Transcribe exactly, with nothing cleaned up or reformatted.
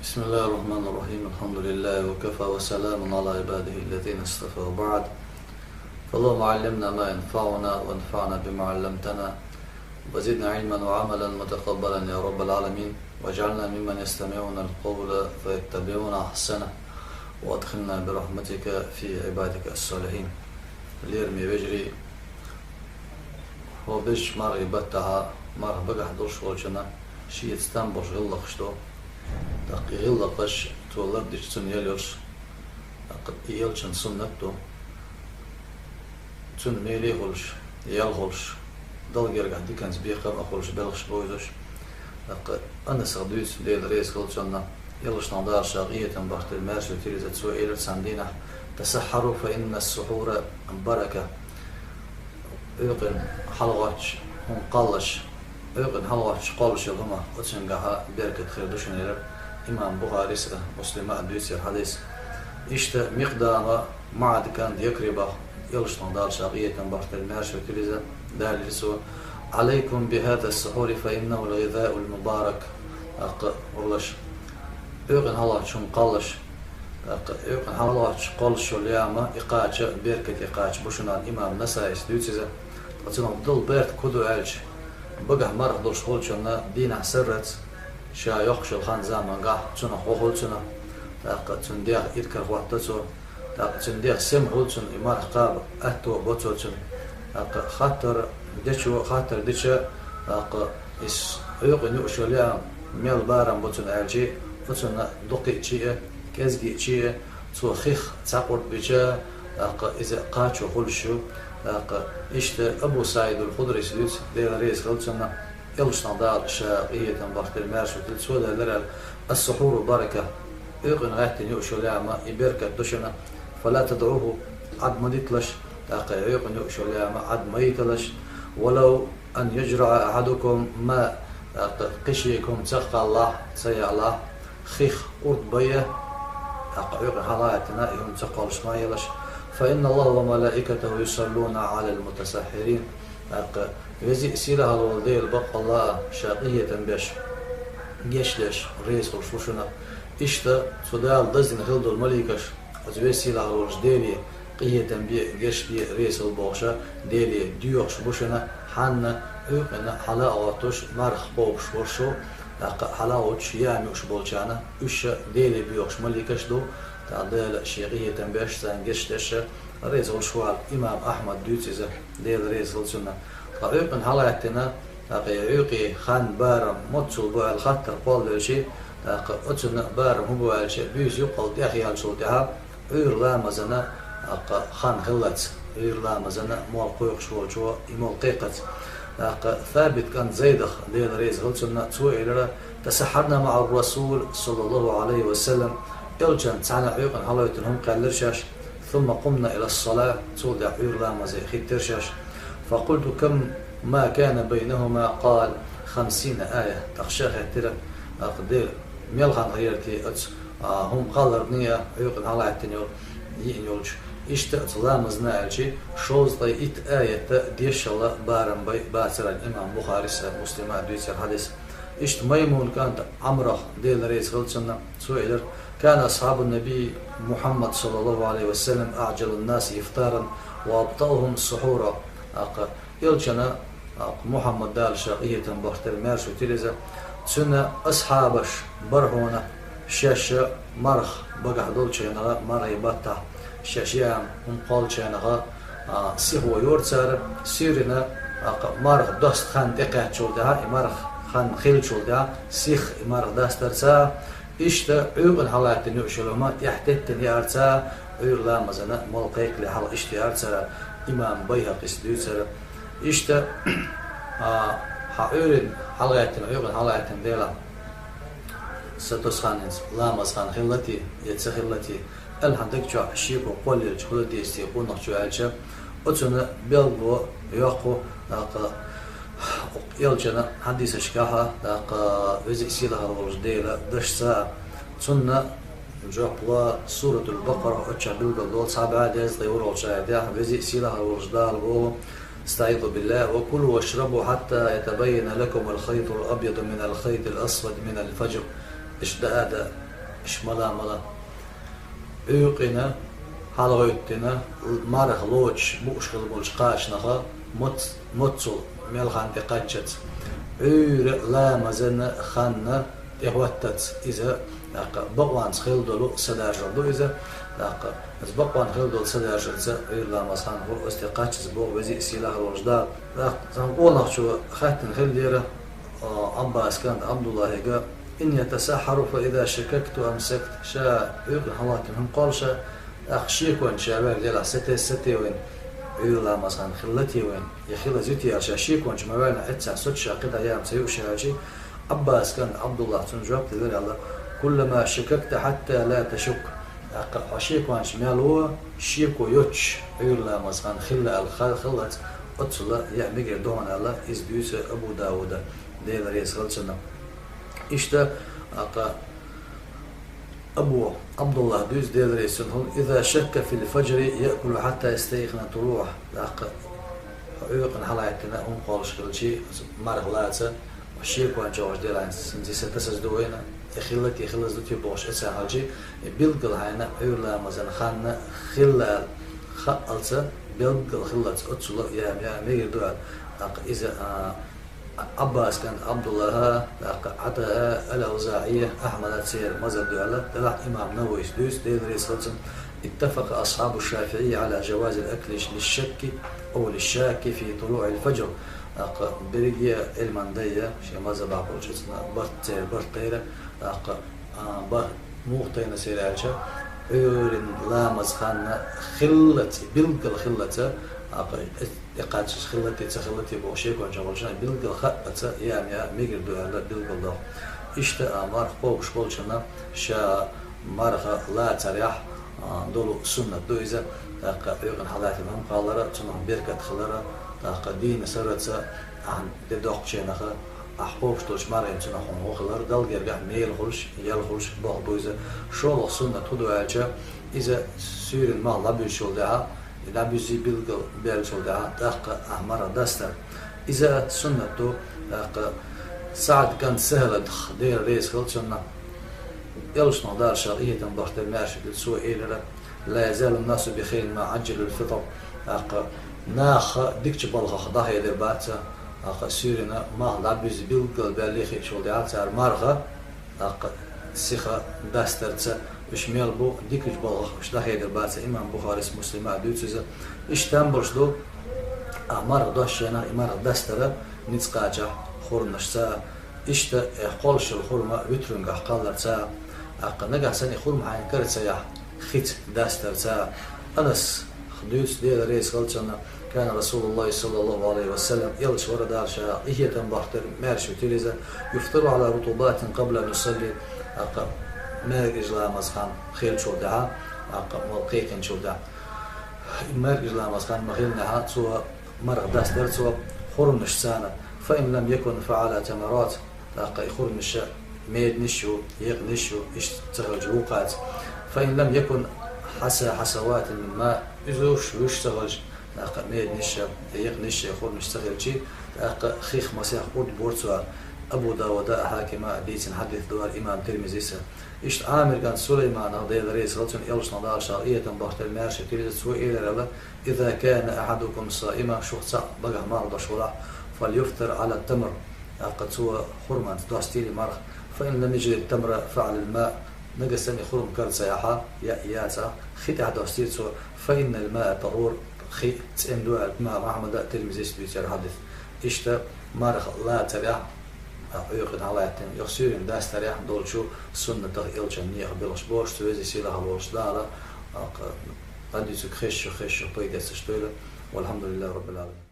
بسم الله الرحمن الرحيم. الحمد لله وكفى وسلام على عباده الذين اصطفى وبعد. فاللهم علمنا ما ينفعنا وانفعنا بما علمتنا وزدنا علما وعملا متقبلا يا رب العالمين، واجعلنا ممن يستمعون القول فيتبعون أحسنه وأدخلنا برحمتك في عبادك الصالحين. Лераме вежарий, хӀо безача мархий баттахьа, марха багахь долуш волчунна шеца там болуш гӀиллакхаш ду. ТӀаккха и гӀиллакхаш цо лардича цунна ял йолуш, тӀаккха и элчан суннат ду. Цунна меле а хуьлуш, ял хуьлуш, Далла гергахь диканца бекхам а хуьлуш, белхаш бовзуш. ТӀаккха Анасах дуьйцу, Дела реза хуьлда цунна, элчанах Дала ша къинхетам бахийтина, маьрша витина иза, цо элира цхьана дийнахь: «تسحروا فإن السحور بركة». Оькъина хьалагӀоттуш хӀума кхоллалаш, оькъина хьалагӀоттуш кхоллалаш йолу хӀума, оцуьнгахьа беркат хир ду шуна, элира имам Бухарис а, Муслима а дуьйцира хьадис. Иштта Микъдама МаӀад кӀант Якрибах, элчанах Дала ша къинхетам бахийтина, маьрша витина иза, далийра цо: «عليكم بهذا السحور فإنه الغذاء المبارك». ТӀаккха, гӀур лаш, оькъина хьалагӀоттуш хӀума кхоллалаш, тӀаккха оькъина хьалагӀоттуш кхоллалаш йолу яма, и кхача, беркате кхача бу шуна, имам Насаис дуьйцу иза. Ткъа цунах долу беркат хӀун ду аьлча, багахь марха долуш волчунна дийнахь сарралц ша йоккхуш йолу хан-замангахь цунах гӀо хуьлу цунна, тӀаккха цуьнан дегӀ иракарахӀотто цо, тӀаккха цуьнан дегӀ сема хуьлу цунна, и марха кхаба аьтто а бо цо цуьнан. ТӀаккха хаттар дечо хаттар дича, тӀаккха иза оькъина юуш йолу яма мел барам бу цунна аьлча, оцунна дукхаъчий а, кӀезггачий а, цо хих цхьа къурд бича, тӀаккха иза кхачо хуьлуш ю. ТӀаккха иштта Абу СаӀидул Худрис дуьйцу, Дела реза хуьлда цунна, элчанах Дала ша къинхетам бахийтина, маьрша витина, цо далийра аьлла: «السحور بركة». Оькъина гӀаьттина юуш йолу яма и беркат ду шуна. «فلا تدعوه», Ӏад ма диталаш, тӀаккха и оькъина юуш йолу яма Ӏад ма йиталаш. «ولو أن يجرع أحدكم ماء», тӀаккха кхин шега хӀума ца кхаллахь, ца яалахь, хих къурд бай, тӀаккха оькъина хьалагӀаьттина и хӀума ца кхоллалаш ма елаш. «فإن الله وملائكته يصلون على المتسحرين». ТӀаккха Веза а, сийлахь а волу Дела баккъалла а ша къинхетам беш, гечдеш, реза хуьлуш ву шуна. Иштта цу Дала даздина хилла долу маликаш, оцу Веза, сийлахь а волчу Деле къинхетам бе, гечде, реза хуьлда бохуша, Деле доьхуш бу шуна, хьанна оькъина хьала а гӀоттуш, марха кхобуш волуш ву, тӀаккха хьала а гӀоттуш, яма юуш болчарна, уьш ша Деле боьхуш маликаш ду, тӀаккха Дала шен къинхетам беш, царна гечдеш, реза хуьлуш ву аьлла, имам Ахьмада дуьйцу иза, Дела реза хуьлда цунна. Ткъа оькъина хьалагӀаьттина, тӀаккха и оькъе хан барам моццул бу аьлла хаттар кхолладелча, тӀаккха оцунна барам хӀун бу аьлча, буьйса юккъал тӀехъяьллачул тӀаьхьа, Ӏуьйра ламазана, тӀаккха хан хиллалц, Ӏуьйра ламазана молла кхойкхуш волчо и молла кхайкхалц. ТӀаккха Сабит кӀант Зайдах, Дела реза хуьлда цунна, цо элира: «تسحرنا مع الرسول صلى الله عليه وسلم». Элчанца цхьаьна оькъина хьалахӀоьттина хӀума кхаьллира шаьш. «ثم قمنا إلى الصلاة», цул тӀаьхьа Ӏуьйра ламазе хӀиттира шаьш. «فقلت: كم ما كان بينهما؟» قال: «خمسين آية». ТӀаккха ша хаьттира: «ТӀаккха, Дела, мел хан хир яра те оцу, а, хӀума кхалларна а, оькъина хьалагӀаьттина йолу, йиъна йолчу?» «Иштта оцу ламазна», аьлча, шовзткъе итт аят дешшал барам бай, бацара имам Бухарис а, Муслима а дуьйцира хьадис. Иштта Маймун кӀант Ӏамрах, Дела реза хуьлда цунна, цо элира: «كان أصحاب النبي محمد صلى الله عليه وسلم أعجل الناس إفطارا وأبطأهم سحورا». ТӀаккха Элчана, тӀаккха Мухьаммад, Дала ша къинхетам бахийтина, маьрша витира иза, цуьнан асхьабаш бара хьуна, шаьш марха багахь долчу хенахь, мархий баттахь шаьш яма хӀума кхоллучу хенахь, а, сихо йора цара, суьйранна, тӀаккха марха доста хан тӀекхаьччул тӀаьхьа, и марха хан хиллачул тӀаьхьа, сиха и марха дастара цара. Иштта Ӏуьйкъана хьалаьттина юуш йолу хӀума тӀаьхьатеттина яра цара, Ӏуьйра ламазана молла кхайкхале хьалха иштта яра цара, имам Байхьакъис дуьйцура. Иштта, а, хьан Ӏуьйрана хьалагӀаьттина, Ӏуьйкъана хьалагӀаьттина делахь, са тосу хан хӀинца ламаз хан хилла те, я ца хилла те, аьлла хьан даг чохь шеко кхоллаелча хӀун дан деза те къонахчо аьлча, оцунна билгало йоккху, тӀаккха Элчана хьадисашкахь, тӀаккха Веза а Сийлахь а волчу Делан дашца, цунна жоп ло Суратул-Бакъара, оцу чохь билгалдолу цхьа бӀе дезткъе вуьрхӀолгӀачу аятехь, Веза а Сийлахь а волчу Дала боху: «أستعيذ بالله: وكلوا واشربوا حتى يتبين لكم الخيط الأبيض من الخيط الأسود من الفجر». Иштта даа а даьа, Иш мала-мала Ӏуьйкъина, хьалагӀовттина, марха лоцуш бууш хилла болчу кхачанах моц-, моццул мел хан тӀе кхаччалц, Ӏуьйра ламазан хан тӀехӀотталц иза, тӀаккха бакъонца хилла долу садаржал ду иза, тӀаккха иза бакъонца хилла долу садаржалца Ӏуьйра ламазан хан хуьлу оцу тӀе кхаччалц боху веза а, сийлахь а волчу Дала. ТӀаккха цхьана къонахчо хаьттина хилла дера, а, Ӏаббасга, ТӀа Ӏабдуллахьига: «إني أتسحر فإذا شككت أمسكت». Ша Ӏуьйкъина хьалахӀоттийна хӀума кхоллуш, тӀаккха шеконца ша ваьлла делахь сате-, сате вайна, Ӏуьйра ламазан хан хилла те вайна, я хилаза ю те аьлла, ша шеконца ма ваьллинехь, эццахь соцуш ша кхидӀа яа ца ю ша аьлча, Ӏаббасга, ТӀа Ӏабдуллахь цунна жоп делира аьлла: «كلما شككت حتى لا تشك». ТӀаккха хьо шеконца мел ву, шеко йоцуш Ӏуьйра ламазан хан хилла аьлла, ха-, хиллалц, оццул яа мегар ду хьуна аьлла, иза дуьйцу Абу Дауда, Дела реза хила цунна. Иштта, тӀаккха Абу Ӏабдуллахь дуьйцу, Дела реза цунна хуьлда: «إذا شك في الفجر يأكل حتى يستيقن طلوعه». ТӀаккха хьо Ӏуьйкъина хьалахӀоттийна хӀума кхоллуш хилча, марха лаца, шеконца чӀогӀа делахь, хӀинца сатасаза ду вайна, и хилла те, хилаза ду те бохуш эццахь хилча, и билггал хьайна Ӏуьйра ламазан хан хилла аьлла хаалца, билггал хиллалц, оццул яа, яа мегар ду аьлла, тӀаккха иза, а, Ӏаббасга, ТӀа Ӏабдуллахьа, тӀаккха ӀатаӀа, Ал-АвзаӀия, Ахьмада церан мазхӀаб ду аьлла, делахь имам Нававис дуьйцу, Дела реза хила цунна: «اتفق أصحاب الشافعي على جواز الأكل للشاك أو للشاك في طلوع الفجر». ТӀаккха берриге а Ӏилман дай, шен мазхӀабехь болчу цунна барт, церан барт тайра, тӀаккха, а, барт муха тайна церан аьлча, Ӏуьйран ламазан хан хиллалц, билггал хиллалц, тӀаккха тӀекхаччалц хилла те, ца хилла те бохуш шеконца чӀогӀа волчунна билггал хаалца, яа, яа мегар ду аьлла билггал доху. Иштта а марха кхобуш болчунна ша марха лацарехь, а, долу суннат ду иза, тӀаккха Ӏуьйкъина хьалахӀоттийна хӀума кхаллара, цунах беркат хилара, тӀаккха дийна сараца, ахьа де доккхучех, ахь кхобуш долчу мархина цунах хьуна гӀо хилар, Далла гергахь мела хуьлуш, ял хуьлуш боху ду иза. ШолгӀа суннат хӀун ду аьлча, иза суьйранна малх дӀабуьзучул тӀаьхьа, и дӀабуьззий билггал баьллачул тӀаьхьа, тӀаккха ахь марха дастар. Иза суннат ду, тӀаккха СаӀд кӀант СахӀлан, Дела реза хила цунна, элчанах Дала ша къинхетам бахийтина, маьрша хила, цо элира: «لا يزال الناس بخير ما عجلوا الفطر». ТӀаккха нах дикачу балхах дӀахедир бац, тӀаккха суьйранна малх дӀабуьзза билггал баьллий хиъчул тӀаьхьа цара марха, тӀаккха сиха дастарца, уьш мел бу дикачу балхах, уьш дӀахедир бац, имам Бухарис, Муслима а дуьйцу иза. Иштта там болуш ду, ахь марха доссучу хенахь и марха дастара ницкъ кхачахь хурманашца, иштта, э, кхоллуш йолу хурма витрунгахь кхалларца, тӀаккха нагахь санна и хурма хьайна кара ца яхь, хица дастарца. Анас дуьйцу, Дела реза хила цунна: «كان رسول الله صلى الله عليه وسلم», элча вара Дала ша къинхетам бахийтина, маьрша хила иза, «يفطر على رطبات قبل أن يصلي», тӀаккха маьркӀажа ламазан хан хиллачул тӀаьхьа, тӀаккха мала кхайкхинчул тӀаьхьа. МаьркӀажа ламазан хан ма-, хиллехь, цо марха дастара цо хурманашца, «فإن لم يكن فعلى تمرات», тӀаккха и хурманаш меданаш ю, екъанаш ю, иштта ца хилча вукхаца. «فإن لم يكن حصى حصوات من ماء», иза уьш, уьш ца хилча, тӀаккха меданаш, екъанаш, хурманаш ца хилча, тӀаккха хих масех урд бора цо. Абу Дауда а, Хьакима а дийцина хьадис ду хӀара, имам Тирмизис а. Иштта Ӏамир кӀант Сулайманах, Дела реза хила цунна, элчанах Дала ша къинхетам бахийтина, маьрша хила иза, цо элира аьлла: «إذا كان أحدكم صائما», шух цхьаъ багахь марха дош валахь, «فليفطر على التمر», тӀаккха цо хурманца достийла марха, «فإن لم يجد التمر فعلى الماء», нагахь санна и хурма кара ца яхь, яа яцахь, хи тӀехь достийла цо, «فإن الماء طهور», хи цӀена ду аьлла, имам Ахьмада а, Тирмизис а дуьйцу хӀара хьадис. Иштта марха лацарехь, а, Ӏуьйкъина хьалахӀоттийна, юха суьйранна дастарехь долчу суннатах, элчан некъах белхаш бохуш, цу веза сийлахь волчу Дала, а, кху хьадисах хезаш, хезаш, пайда эцаш дойла. والحمد لله رب العالمين.